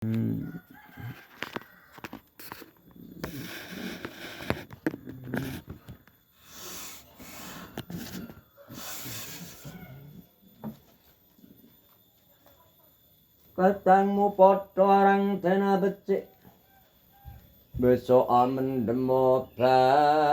Kadangmu padha arang dena becik besok mendemo baris.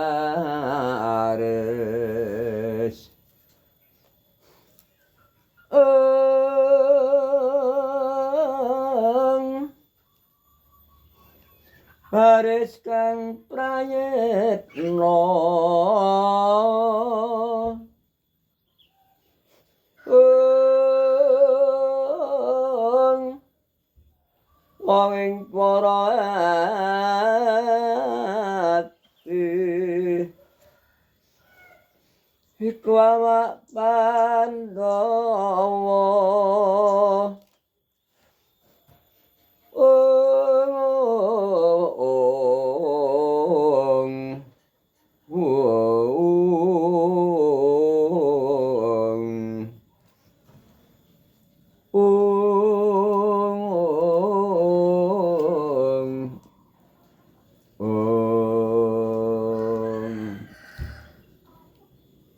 Baris kang prayitna wong ing para ati iku awak Pandhawa.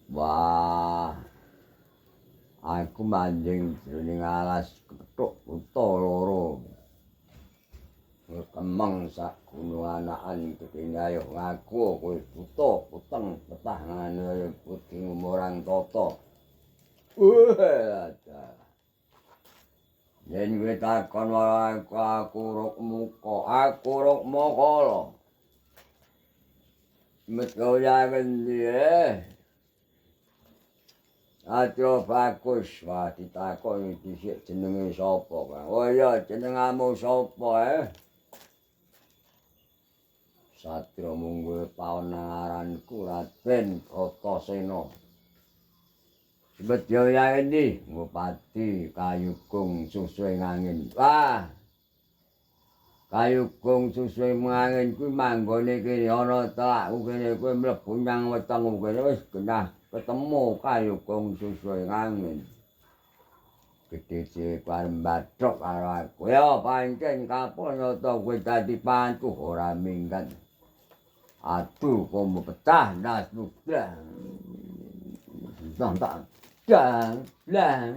Wah, aku manjing jroning alas kethuk buta loro. Kemeng sak gunung anakan gedene ayo ngaku kowe buta peteng petah ngene putih umurang tata. Wah, yen kowe takon aku, aku rukmuka, aku rukmakala. Metu ya ngendi Atro bagus, wah ditakoni dhisik jenenge sapa, Kang? Oh iya, jenengamu sapa, eh? Satria mungguh paon aranku Raden Bratasena. Sebedya ya endi? Ngupati kayugung susuhe angin. Wah. Kayugung susuhe angin kuwi manggone kene ana telakku kene kuwi mlebu nang wetengku kene wis genah ketemu kayugung susuhe angin. Gedhe dhewe arep mbathok karo aku. Ya pancen kapon nyata kowe dadi pantuh ora minggat. Aduh komo pecah ndasmu. Dang dang dang dang.